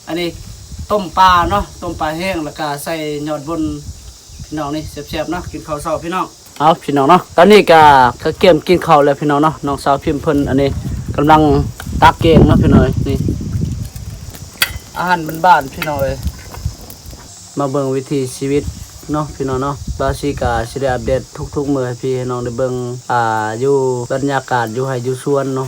ອັນນີ້ຕົ້ມປາເນາະ ຕົ້ມປາແຫ້ງ ແລ້ວກະໃສ່ຍອດບົນ ພີ່ນ້ອງ ນີ້ແຊບໆເນາະ ກິນເຂົ້າເຊົ້າພີ່ນ້ອງ. ເອົາ ພີ່ນ້ອງເນາະ ຕອນນີ້ກະ ກະກຽມກິນເຂົ້າແລ້ວພີ່ນ້ອງເນາະ. ນ້ອງສາວພິມເພິ່ນອັນນີ້ກຳລັງຕັກແກງເນາະພີ່ນ້ອງເອີຍ. ນີ້ອາຫານບ້ານໆພີ່ນ້ອງເອີຍ. ມາເບິ່ງວິຖີຊີວິດເນາະພີ່ນ້ອງເນາະ. ບ່າວຊີກະຊິໄດ້ອັບເດດທຸກໆມື້ໃຫ້ພີ່ໃຫ້ນ້ອງໄດ້ເບິ່ງ ອ່າ ຢູ່ບັນຍາກາດຢູ່ໄຮ່ຢູ່ສວນເນາະ.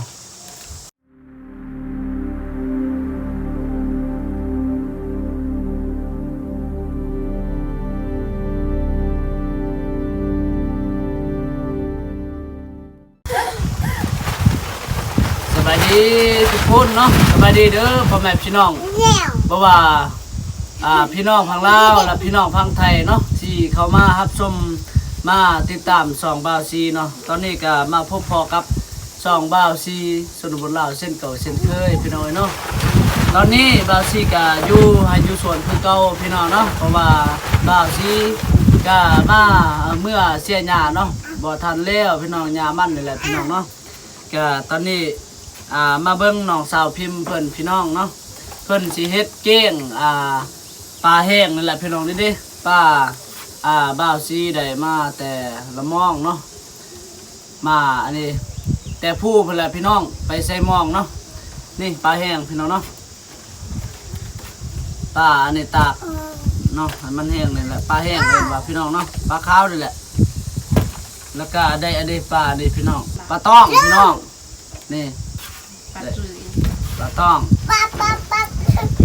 ສະບາຍດີທຸກຄົນເນາະ ສະບາຍດີເດີພໍ່ແມ່ພີ່ນ້ອງ ບໍ່ວ່າ ອ່າ ພີ່ນ້ອງຝັ່ງລາວ ແລະ ພີ່ນ້ອງຝັ່ງໄທເນາະ ທີ່ເຂົ້າມາຮັບຊົມ ມາຕິດຕາມຊ່ອງບ່າວຊີເນາະ. ຕອນນີ້ກະມາພົບພໍ້ກັບຊ່ອງບ່າວຊີຊົນນະບົດລາວເຊັ່ນເກົ່າເຊັ່ນເຄີຍ ພີ່ນ້ອງເອີຍເນາະ. ຕອນນີ້ບ່າວຊີກະຢູ່ໄຮ່ຢູ່ສວນຄືເກົ່າ ພີ່ນ້ອງເນາະ ເພາະວ່າບ່າວຊີກະມາເມືອເສຍຫຍ້າເນາະ ບໍ່ທັນແລ້ວ ພີ່ນ້ອງ ຫຍ້າມັນນີ້ແຫຼະ ພີ່ນ້ອງເນາະ. ກະຕອນນີ້ ອ່າ ມາເບິ່ງນ້ອງສາວພິມເພິ່ນ ພີ່ນ້ອງເນາະ ເພິ່ນຊິເຮັດແກງ ອ່າ ປາແຫ້ງນີ້ແຫຼະ ພີ່ນ້ອງ. ນີ້ເດ້ ປາ ອ່າ ບ່າວຊີໄດ້ມາແຕ່ລະມອງເນາະ ມາອັນນີ້ແຕ່ພູພຸ້ນແຫຼະ ພີ່ນ້ອງ ໄປໄຊມອງເນາະ. ນີ້ປາແຫ້ງ ພີ່ນ້ອງເນາະ. ປາອັນນີ້ຕາກເນາະ ໃຫ້ມັນແຫ້ງນີ້ແຫຼະ ປາແຫ້ງເອີ້ນວ່າພີ່ນ້ອງເນາະ ປາຂາວນີ້ແຫຼະ. ແລ້ວກະໄດ້ອັນນີ້ປານີ້ພີ່ນ້ອງ ປາຕ້ອງພີ່ນ້ອງ ນີ້ ປາຕຸ້ຍ ປາຕ້ອງ.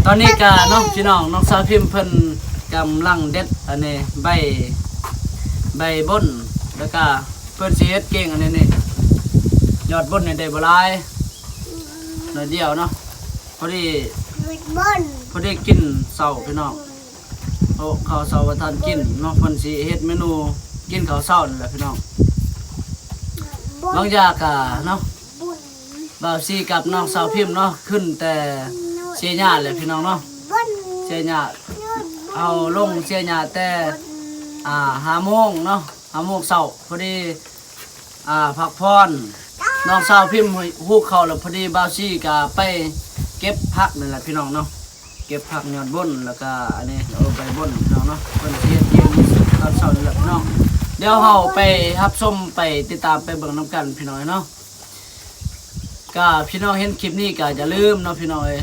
ຕອນນີ້ກະເນາະພີ່ນ້ອງ ນ້ອງສາວພິມເພິ່ນກຳລັງເດັດອັນນີ້ໃບ ໃບບົນ ແລ້ວກະເພິ່ນຊິເຮັດແກງອັນນີ້ນີ້ ຍອດບົນນີ້ໄດ້ບໍ່ຫຼາຍ ໜ້ອຍດຽວເນາະ ພໍດີ ພໍດີກິນເຊົ້າພີ່ນ້ອງ ເພາະເຂົ້າເຊົ້າບໍ່ທັນກິນເນາະ. ເພິ່ນຊິເຮັດເມນູກິນເຂົ້າເຊົ້ານີ້ແຫຼະພີ່ນ້ອງ. ບາງຢ່າງກະເນາະ ບ່າວຊີກັບນ້ອງສາວພິມເນາະ ຂຶ້ນແຕ່ເສຍຫຍ້າແຫຼະພີ່ນ້ອງເນາະ ເສຍຫຍ້າ ເຮົາລົງເສຍຫຍ້າແຕ່ ອ່າ ຫ້າໂມງເນາະ ຫ້າໂມງເຊົ້າ ພໍດີ ອ່າ ພັກຜ່ອນ ນ້ອງສາວພິມຮູ້ເຂົ້າແລ້ວ ພໍດີບ່າວຊີກະໄປເກັບຜັກນີ້ແຫຼະພີ່ນ້ອງເນາະ ເກັບຜັກຍອດບົນ ແລ້ວກະອັນນີ້ ເອີ ໃບບົນພີ່ນ້ອງເນາະ. ເພິ່ນຊິເຮັດກິນຕອນເຊົ້ານີ້ແຫຼະພີ່ນ້ອງ ດຽວເຮົາໄປຮັບຊົມ ໄປຕິດຕາມ ໄປເບິ່ງນຳກັນພີ່ນ້ອງເນາະ. ກະພີ່ນ້ອງເຫັນຄລິບນີ້ກະຢ່າລືມເນາະພີ່ນ້ອງເອີຍ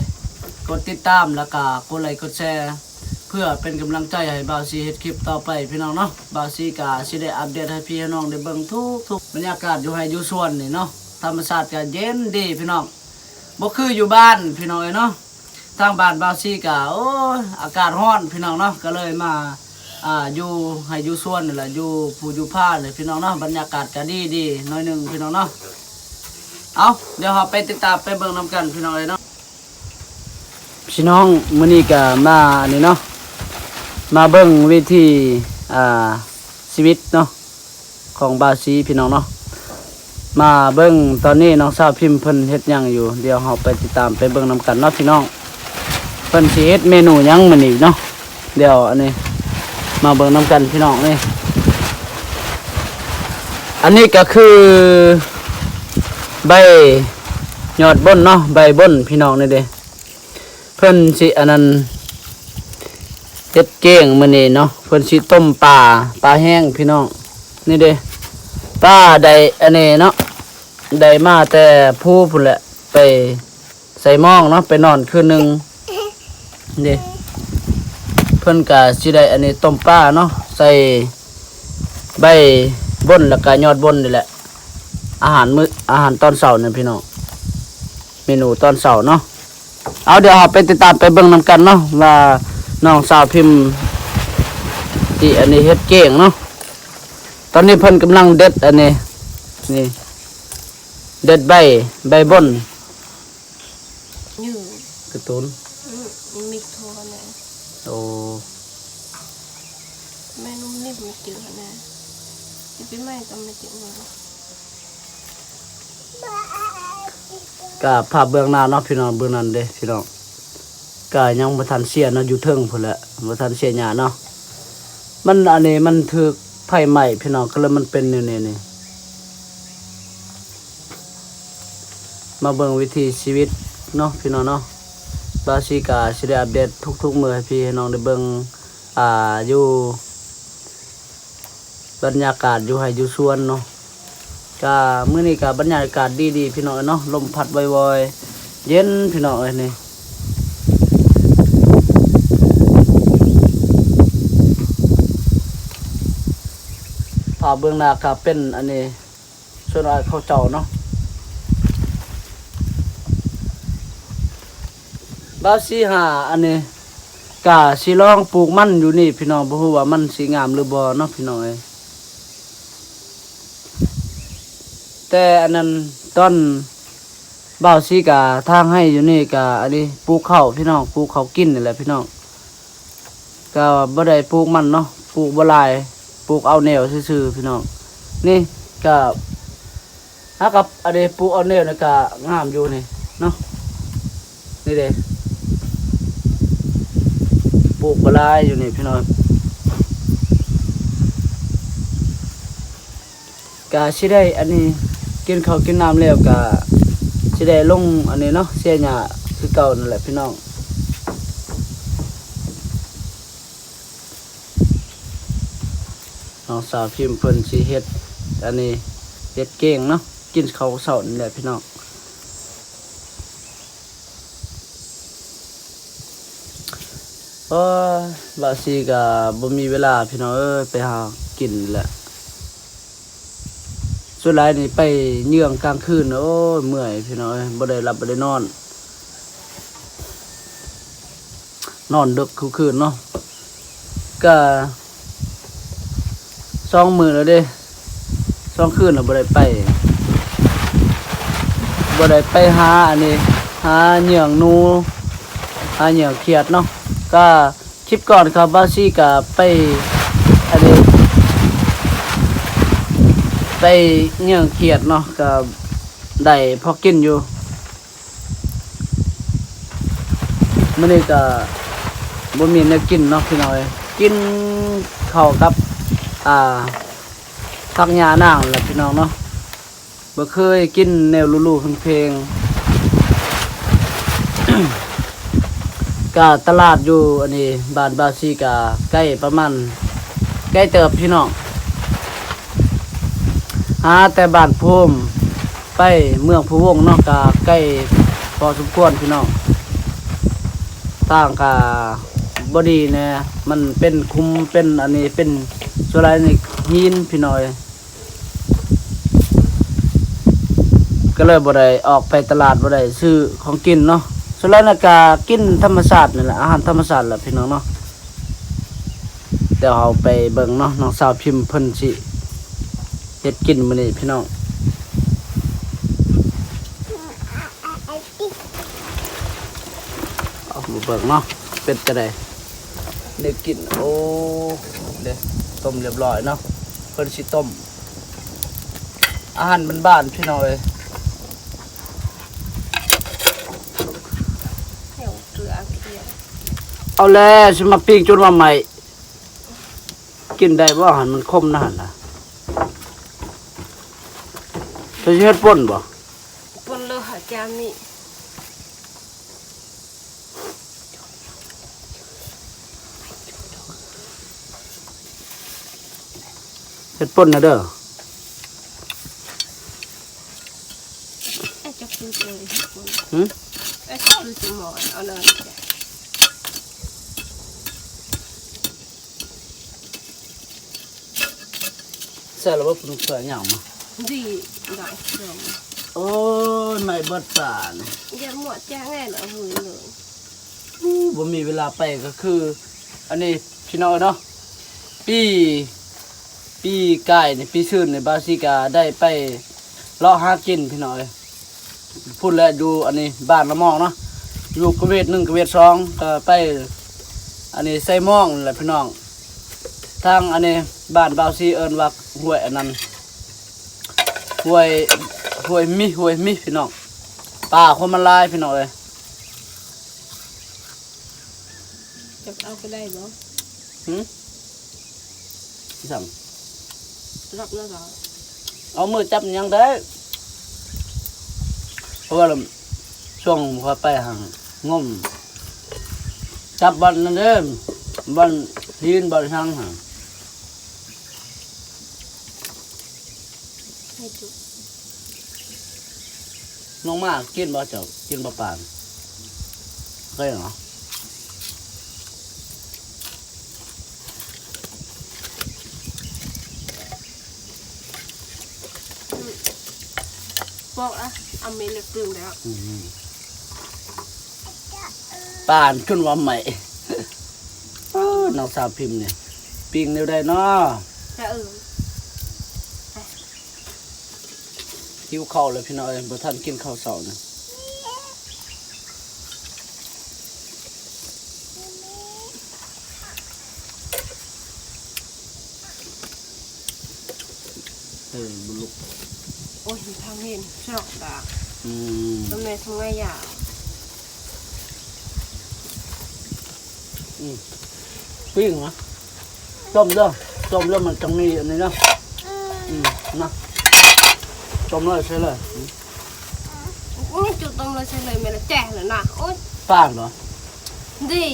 ກົດຕິດຕາມ ແລ້ວກະກົດໄລກົດແຊ ເພື່ອເປັນກຳລັງໃຈໃຫ້ບ່າວຊີເຮັດຄລິບຕໍ່ໄປພີ່ນ້ອງເນາະ. ບ່າວຊີກະຊິໄດ້ອັບເດດໃຫ້ພີ່ໃຫ້ນ້ອງໄດ້ເບິ່ງທຸກໆບັນຍາກາດຢູ່ໄຮ່ຢູ່ສວນນີ້ເນາະ. ທຳມະຊາດກະເຢັນດີພີ່ນ້ອງ ບໍ່ຄືຢູ່ບ້ານພີ່ນ້ອງເອີຍເນາະ. ທາງບ້ານບ່າວຊີກະ ໂອ້ຍ ອາກາດຮ້ອນພີ່ນ້ອງເນາະ ກະເລີຍມາ ອ່າ ຢູ່ໄຮ່ຢູ່ສວນນີ້ແຫຼະ ຢູ່ພູຢູ່ຜານີ້ພີ່ນ້ອງເນາະ. ບັນຍາກາດກະດີໆໜ້ອຍໜຶ່ງພີ່ນ້ອງເນາະ. ເອົາ ດຽວເຮົາໄປຕິດຕາມໄປເບິ່ງນຳກັນພີ່ນ້ອງເອີຍເນາະ. ພີ່ນ້ອງ ມື້ນີ້ກະມາອັນນີ້ເນາະ ມາເບິ່ງວິຖີ ອ່າ ຊີວິດເນາະ ຂອງບ່າວຊີພີ່ນ້ອງເນາະ. ມາເບິ່ງຕອນນີ້ນ້ອງສາວພິມເພິ່ນເຮັດຫຍັງຢູ່ ດຽວເຮົາໄປຕິດຕາມໄປເບິ່ງນຳກັນເນາະພີ່ນ້ອງ. ເພິ່ນຊິເຮັດເມນູຫຍັງມື້ນີ້ເນາະ ດຽວອັນນີ້ມາເບິ່ງນຳກັນພີ່ນ້ອງ. ນີ້ ອັນນີ້ກະຄືໃບຍອດບົນເນາະ ໃບບົນພີ່ນ້ອງ ນີ້ເດ້. ເພິ່ນຊິອັນນັ້ນ ເຮັດແກງມື້ນີ້ເນາະ ເພິ່ນຊິຕົ້ມປາ ປາແຫ້ງພີ່ນ້ອງ. ນີ້ເດ້ ປາໄດ້ອັນນີ້ເນາະ ໄດ້ມາແຕ່ພູພຸ້ນແຫຼະ ໄປໄຊມອງເນາະ ໄປນອນຄືນໜຶ່ງເດ້. ເພິ່ນກະຊິໄດ້ອັນນີ້ ຕົ້ມປາເນາະ ໃສ່ໃບບົນ ແລ້ວກະຍອດບົນນີ້ແຫຼະ ອາຫານມື້ ອາຫານຕອນເຊົ້ານີ້ພີ່ນ້ອງ ເມນູຕອນເຊົ້າເນາະ. ເອົາ ດຽວເຮົາໄປຕິດຕາມໄປເບິ່ງນຳກັນເນາະ ວ່ານ້ອງສາວພິມຊິອັນນີ້ເຮັດແກງເນາະ. ຕອນນີ້ເພິ່ນກຳລັງເດັດອັນນີ້ ນີ້ ເດັດໃບ ໃບບົນ ຢູ່ ກະຕູນ ອືມ ມີໂທແນ່ ໂອ້ ແມ່ນຸ່ມນີ້ບໍ່ຈື່ແນ່ ຊິໄປໄໝ້ຕຳມາຈິງ ກະພາບເບື້ອງໜ້າເນາະພີ່ນ້ອງ ເບື້ອງນັ້ນເດ້ພີ່ນ້ອງ ກະຍັງບໍ່ທັນເສຍເນາະ ຢູ່ເທິງພຸ້ນແຫຼະ ບໍ່ທັນເສຍຫຍ້າເນາະ. ມັນ ອັນນີ້ມັນຖືກໄຟໄໝ້ພີ່ນ້ອງ ກະເລີຍມັນເປັນແນວນີ້ນີ້. ມາເບິ່ງວິຖີຊີວິດເນາະພີ່ນ້ອງເນາະ ບ່າວສີກະຊິໄດ້ອັບເດດທຸກໆມື້ໃຫ້ພີ່ໃຫ້ນ້ອງໄດ້ເບິ່ງ ອ່າ ຢູ່ບັນຍາກາດຢູ່ໄຮ່ຢູ່ສວນເນາະ. ກະມື້ນີ້ກະບັນຍາກາດດີໆ ພີ່ນ້ອງເອີຍເນາະ, ລົມພັດວອຍໆ ເຢັນພີ່ນ້ອງເອີຍນີ້. ພາບເບື້ອງໜ້າກະເປັນອັນນີ້ ສ່ວນອ້າຍເຂົາເຈົ້າເນາະ. ບ່າວສີຫາອັນນີ້ກະຊິລອງປູກມັນຢູ່ນີ້ພີ່ນ້ອງ, ບໍ່ຮູ້ວ່າມັນຊິງາມຫຼືບໍ່ເນາະພີ່ນ້ອງເອີຍ. ແຕ່ອັນນັ້ນຕອນບ່າວສີກະທາງໄຮ່ຢູ່ນີ້ກະອັນນີ້ປູກເຂົ້າພີ່ນ້ອງ, ປູກເຂົ້າກິນນີ້ແຫຼະພີ່ນ້ອງ. ກະບໍ່ໄດ້ປູກມັນເນາະ, ປູກບໍ່ຫຼາຍ, ປູກເອົາແນວຊື່ໆ ພີ່ນ້ອງ. ນີ້ກະ ຫາກັບອັນນີ້ປູກເອົາແນວນີ້ກະງາມຢູ່ນີ້ເນາະ, ນີ້ເດ້ ປູກບໍ່ຫຼາຍຢູ່ນີ້ພີ່ນ້ອງ. ກະຊິໄດ້ອັນນີ້ ກິນເຂົ້າກິນນ້ຳແລ້ວກະຊິໄດ້ລົງອັນນີ້ເນາະ, ເສຍຫຍ້າຄືເກົ່ານັ້ນແຫຼະພີ່ນ້ອງ. ນ້ອງສາວພິມເພິ່ນຊິເຮັດອັນນີ້ ເຮັດເກງເນາະ, ກິນເຂົ້າເຊົ້ານີ້ແຫຼະພີ່ນ້ອງ. ໂອ້ຍ ບ່າວສີກະບໍ່ມີເວລາພີ່ນ້ອງເອີຍ ໄປຫາກິນແຫຼະ. ສ່ວນຫຼາຍນີ້ໄປເຍືອງກາງຄືນ, ໂອ້ຍ ເມື່ອຍພີ່ນ້ອງເອີຍ, ບໍ່ໄດ້ຫຼັບບໍ່ໄດ້ນອນ, ນອນດຶກທຸກຄືນເນາະ. ກະສອງມື້ແລ້ວເດ້, ສອງຄືນແລ້ວບໍ່ໄດ້ໄປ, ບໍ່ໄດ້ໄປຫາອັນນີ້ ຫາເຍືອງໜູ ຫາເຍືອງຂຽດເນາະ. ກະ ຄລິບກ່ອນກະບ່າວສີກະໄປ ອັນນີ້ ໄປເຍືອງຂຽດເນາະ, ກະໄດ້ພໍກິນຢູ່. ມື້ນີ້ກະບໍ່ມີແນວກິນເນາະພີ່ນ້ອງເອີຍ, ກິນເຂົ້າກັບ ອ່າ ຜັກຫຍ້ານາງແຫຼະພີ່ນ້ອງເນາະ. ບໍ່ເຄີຍກິນແນວຫຼູໆເພງໆ. ກະຕະຫຼາດຢູ່ອັນນີ້ ບ້ານບ່າວສີກະໃກ້ປະມານ ໃກ້ເຕີບພີ່ນ້ອງ, ຫາແຕ່ບ້ານພູມໄປເມືອງພູວົງເນາະ ກະໃກ້ພໍສົມຄວນພີ່ນ້ອງ. ທາງກະບໍ່ດີແດ່, ມັນເປັນຂຸມ ເປັນອັນນີ້ ເປັນສ່ວນຫຼາຍນີ້ຫີນພີ່ນ້ອງເອີຍ. ກໍເລີຍບໍ່ໄດ້ອອກໄປຕະຫຼາດ, ບໍ່ໄດ້ຊື້ຂອງກິນເນາະ. ສ່ວນຫຼາຍນະກະກິນທຳມະຊາດນີ້ແຫຼະ, ອາຫານທຳມະຊາດແຫຼະພີ່ນ້ອງເນາະ. ດຽວເຮົາໄປເບິ່ງເນາະ, ນ້ອງສາວພິມເພິ່ນຊິເຮັດກິນມື້ນີ້ພີ່ນ້ອງ. ເອົາມາເບິ່ງເນາະ ເປັນຈັ່ງໃດແນວກິນ. ໂອ້ ເດ້ ຕົ້ມລຽບລ້ອຍເນາະ, ເພິ່ນຊິຕົ້ມອາຫານບ້ານໆ ພີ່ນ້ອງເອີຍ. ເອົາແລ້ວ ຊິມາປີ້ງຈົນວ່າໄໝ້. ກິນໄດ້ບໍ່? ຫັ້ນມັນຂົມນະຫັ້ນນະ. ເຈົ້າຊິເຮັດປົ່ນບໍ່? ປົ່ນເລີຍຫາຈາມນີ້. ເຮັດປົ່ນນະເດີ. ເອີ ຈັກຄືເລີຍເຮັດປົ່ນ. ຫື? ເອີ ຈັກຄືຊິໝໍເອົາເລີຍ. ໃສ່ລະບໍ່? ເພິ່ນເສືອຫຍັງມາ? ດີ ໄດ້ເຄື່ອງ. ໂອ້ຍ ໄໝ້ເບິດຕານີ້. ຢ່າໝວດແຈ້ງແນ່ລະເອົາມືເລີຍ. ອູ້ ບໍ່ມີເວລາໄປ ກໍຄື ອັນນີ້ພີ່ນ້ອງເນາະ, ປີ ປີກາຍນີ້ ປີຊືນນີ້ ບ່າວສີກະໄດ້ໄປເລາະຫາກິນພີ່ນ້ອງເອີຍ. ພຸ້ນແຫຼະ ຢູ່ອັນນີ້ບ້ານລະມອງເນາະ, ຢູ່ກະເວດໜຶ່ງ ກະເວດສອງ ກໍໄປອັນນີ້ໄຊມອງນີ້ແຫຼະພີ່ນ້ອງ. ທາງອັນນີ້ບ້ານບ່າວສີເອີ້ນວ່າຫ້ວຍອັນນັ້ນ ຫ້ວຍ ຫ້ວຍມິ ຫ້ວຍມິພີ່ນ້ອງ. ປາຄົນມັນຫຼາຍພີ່ນ້ອງເອີຍ. ຈັບເອົາກໍໄດ້ບໍ່? ຫື? ອີຫຍັງ? ຈັບແລ້ວກໍ ເອົາມືຈັບຫຍັງໄດ້ ເພາະວ່າຊ່ວງຂ້ອຍໄປຫັ້ນງົມ ຈັບບ່ອນນັ້ນເດີ ບ່ອນພີນ ບ່ອນຫຍັງຫັ້ນ. ໃສ່ຈຸ ນ້ອງໝາກິນບໍ່ເຈົ້າ? ກິນບໍ່ປານ ເຄີຍເນາະ. ອືມ ປອກລະ ເອົາເມັດລະຕຶງແລ້ວ. ອືມ ປານຈົນວ່າໄໝ້. ເອີ ນ້ອງສາວພິມນີ້ ປີ້ງແນວໃດເນາະ? ຈະເອີ ຫິວເຂົ້າແລ້ວພີ່ນ້ອງເອີຍ ບໍ່ທັນກິນເຂົ້າເຊົ້ານະ. ເອີ ບຸລຸກ ໂອ້ຍ ທາງເຫັນຊອກດາ ອືມ ຕຳແໜ່ງທາງໄງຢາ ອືມ ປີ້ງນະ ຕົ້ມເດີ ຕົ້ມແລ້ວມັນຈັ່ງມີອັນນີ້ນະ ອືມ ນະ ຕົ້ມເລີຍ ໃສ່ເລີຍ ອືມ. ໂອ້ຍ ຈຸຕົ້ມເລີຍ ໃສ່ເລີຍ ແມ່ນລະແຈ້ແລ້ວນະ ໂອ້ຍ ປານບໍ່? ດີ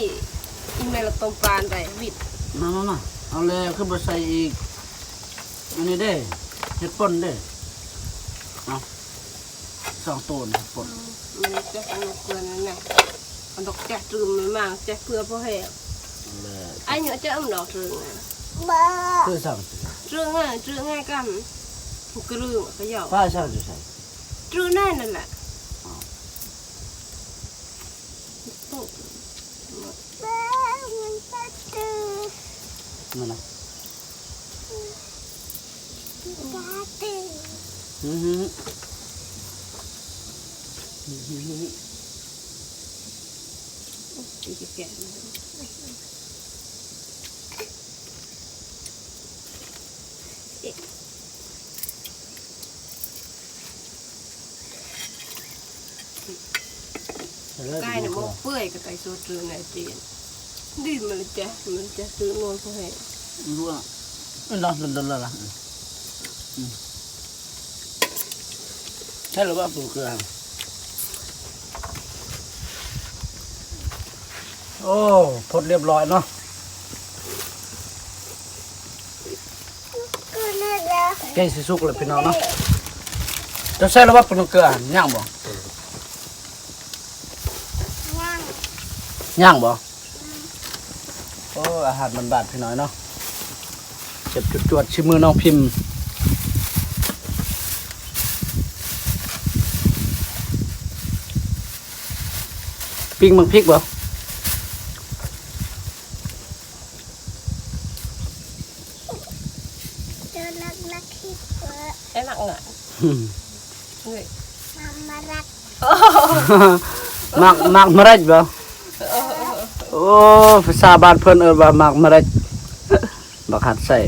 ອີແມ່ລະຕົ້ມປານໄດ້ວິດ ມາ ມາ ມາ ເອົາແລ້ວ ຄືບໍ່ໃສ່ອີກ ອັນນີ້ເດ້ ເຫັດປົ່ນເດ້ ເອົາ ສອງໂຕນີ້ເຫັດປົ່ນ ອືມ ແມ່ນລະແຈ້ ເອົາເກືອນັ້ນແຫຼະ ເອົາດອກແຈ້ຕື່ມມາ ແຈ້ເພື່ອພໍແຫ້ງ ເອົາແລ້ວ ໄອ້ເນາະ ແຈ້ເອົາດອກເທື່ອນະ ຄືສັ່ງ ເທື່ອນະ ເທື່ອນະກັນ ຜູ້ກະລືມຂະເຍົາ ປ້າສັ່ງຢູ່ໃສ? ຈຸນັ້ນນັ້ນແຫຼະ ອ້າວ ໂຕະ ມັນຈະຖື ນັ້ນນະ ຈະຖື ອືຮຶ ອືຮຶ ໄກ່ນະບໍ່ເປື່ອຍ ກະໄກ່ສົດເລີຍນະຈີນ ດີມັນລະແຈ ມັນຈະຊື້ນວນເຂົາໃຫ້ ຮູ້ລະ ເອີ ດອນໆໆ ອືມ ໃສ່ລະບໍ່ ເກືອ ໂອ້ ພົດລຽບຮ້ອຍເນາະ ໃກ້ຊິສຸກແລ້ວພີ່ນ້ອງເນາະ ເຈົ້າໃສ່ລະບໍ່ ປາເກືອ ຍັງບໍ່? ຍັງ ຍັງບໍ່? ໂອ້ ອາຫານບ້ານໆ ພີ່ນ້ອງເນາະ ແຊບຈວດໆ ຊີມືນ້ອງພິມ ປີ້ງໝາກພິກບໍ່? ເຈົ້າມັກໝາກພິກບໍ່? ໄອ້ໝາກຫຍັງ? ເອີຍ ໝາກມະລັດ ໝາກ ໝາກມະລັດບໍ່? ເອີ ໂອ້ ພາສາບ້ານເພິ່ນເອີ້ນວ່າໝາກມະລັດ ບັກຫັດໃສ່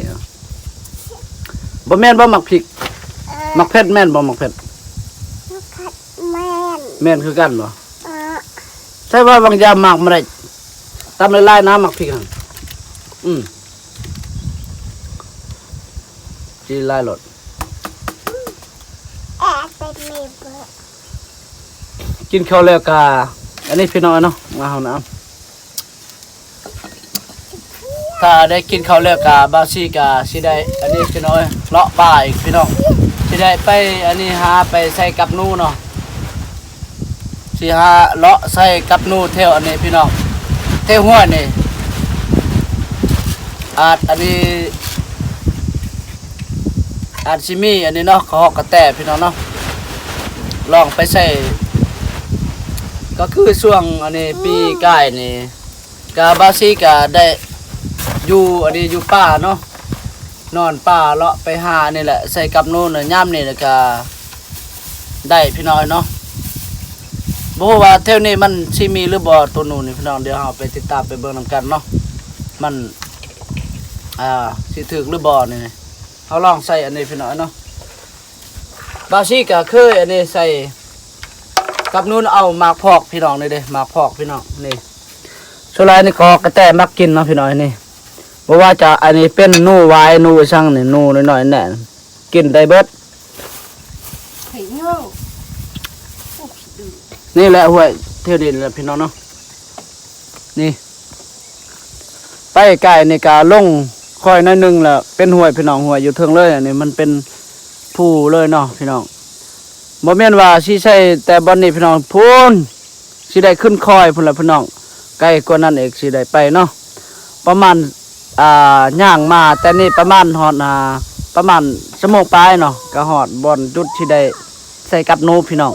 ບໍ່ແມ່ນບໍ່ໝາກພິກ? ເອີ ໝາກເຜັດແມ່ນບໍ່? ໝາກເຜັດ ໝາກເຜັດແມ່ນ ແມ່ນຄືກັນບໍ່? ເອີ ໃຊ່ວ່າບາງຢ່າງໝາກມະລັດ ຕຳຫຼາຍໆ ນະໝາກພິກຫັ້ນ ອືມ ຈີ່ຫຼາຍໂລດ. ກິນເຂົ້າແລ້ວກະ ອັນນີ້ພີ່ນ້ອງເນາະ ມາເຮົານະ ຖ້າໄດ້ກິນເຂົ້າແລ້ວກະ ບ່າວຊີກະຊິໄດ້ ອັນນີ້ພີ່ນ້ອງເອີຍ ເລາະປ່າອີກພີ່ນ້ອງ ຊິໄດ້ໄປ ອັນນີ້ ຫາໄປໃສ່ກັບໜູເນາະ. ຊິຫາເລາະໃສ່ກັບໜູແຖວອັນນີ້ພີ່ນ້ອງ ແຖວຫ້ວຍນີ້ ອາດອັນນີ້ ອາດຊິມີອັນນີ້ເນາະ ກະຮອກກະແຕພີ່ນ້ອງເນາະ ລອງໄປໃສ່ ກະຄືຊ່ວງອັນນີ້ ອືມ ປີກາຍນີ້ ກະບ່າວຊີກະໄດ້ຢູ່ອັນນີ້ ຢູ່ປ່າເນາະ ນອນປ່າເລາະໄປຫານີ້ແຫຼະ ໃສ່ກັບໜູນະ ຍາມນີ້ລະກະໄດ້ພີ່ນ້ອງເນາະ. ບໍ່ຮູ້ວ່າແຖວນີ້ມັນຊິມີຫຼືບໍ່ໂຕໜູນີ້ພີ່ນ້ອງ ດຽວເຮົາໄປຕິດຕາມໄປເບິ່ງນຳກັນເນາະ ມັນ ອ່າ ຊິຖືກຫຼືບໍ່ນີ້ ເຮົາລອງໃສ່ອັນນີ້ພີ່ນ້ອງເນາະ. ບ່າວຊີກະເຄີຍອັນນີ້ໃສ່ກັບໜູນ ເອົາໝາກພອກພີ່ນ້ອງນີ້ເດ້ ໝາກພອກພີ່ນ້ອງນີ້ ສ່ວນຫຼາຍນີ້ກະກະແຕມັກກິນເນາະພີ່ນ້ອງນີ້ ບໍ່ວ່າຈະອັນນີ້ເປັນໜູຫວາຍ ໜູອີ່ສັງນີ້ ໜູນ້ອຍໆແນ່ ກິນໄດ້ເບິດ. ນີ້ແຫຼະຫ້ວຍແຖວນີ້ແຫຼະພີ່ນ້ອງເນາະ ນີ້ ໄປໄກນີ້ກະລົງຄອຍໜ້ອຍໜຶ່ງລະເປັນຫ້ວຍພີ່ນ້ອງ ຫ້ວຍຢູ່ເທິງເລີຍ. ອັນນີ້ມັນເປັນພູເລີຍເນາະພີ່ນ້ອງ ບໍ່ແມ່ນວ່າຊິໃສ່ແຕ່ບ່ອນນີ້ພີ່ນ້ອງ ພຸ້ນ ຊິໄດ້ຂຶ້ນຄອຍພຸ້ນລະພີ່ນ້ອງ ໄກກວ່ານັ້ນອີກຊິໄດ້ໄປເນາະ ປະມານ ອ່າ ຍ່າງມາແຕ່ນີ້ປະມານຮອດ ອ່າ ປະມານຊົ່ວໂມງປາຍເນາະ ກະຮອດບ່ອນຈຸດທີ່ໄດ້ໃສ່ກັບໜູພີ່ນ້ອງ.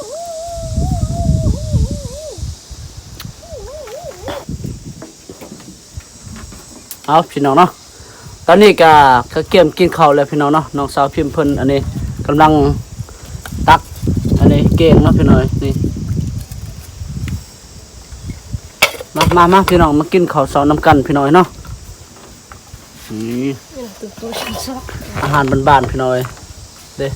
ເອົາພີ່ນ້ອງເນາະ ຕອນນີ້ກະ ກະກຽມກິນເຂົ້າແລ້ວພີ່ນ້ອງເນາະ. ນ້ອງສາວພິມເພິ່ນອັນນີ້ກຳລັງຕັກອັນນີ້ແກງເນາະພີ່ນ້ອງ ນີ້ ມາ ມາ ມາພີ່ນ້ອງ ມາກິນເຂົ້າເຊົ້ານຳກັນພີ່ນ້ອງເນາະ. ນີ້ ອາຫານບ້ານໆ ພີ່ນ້ອງເດ້.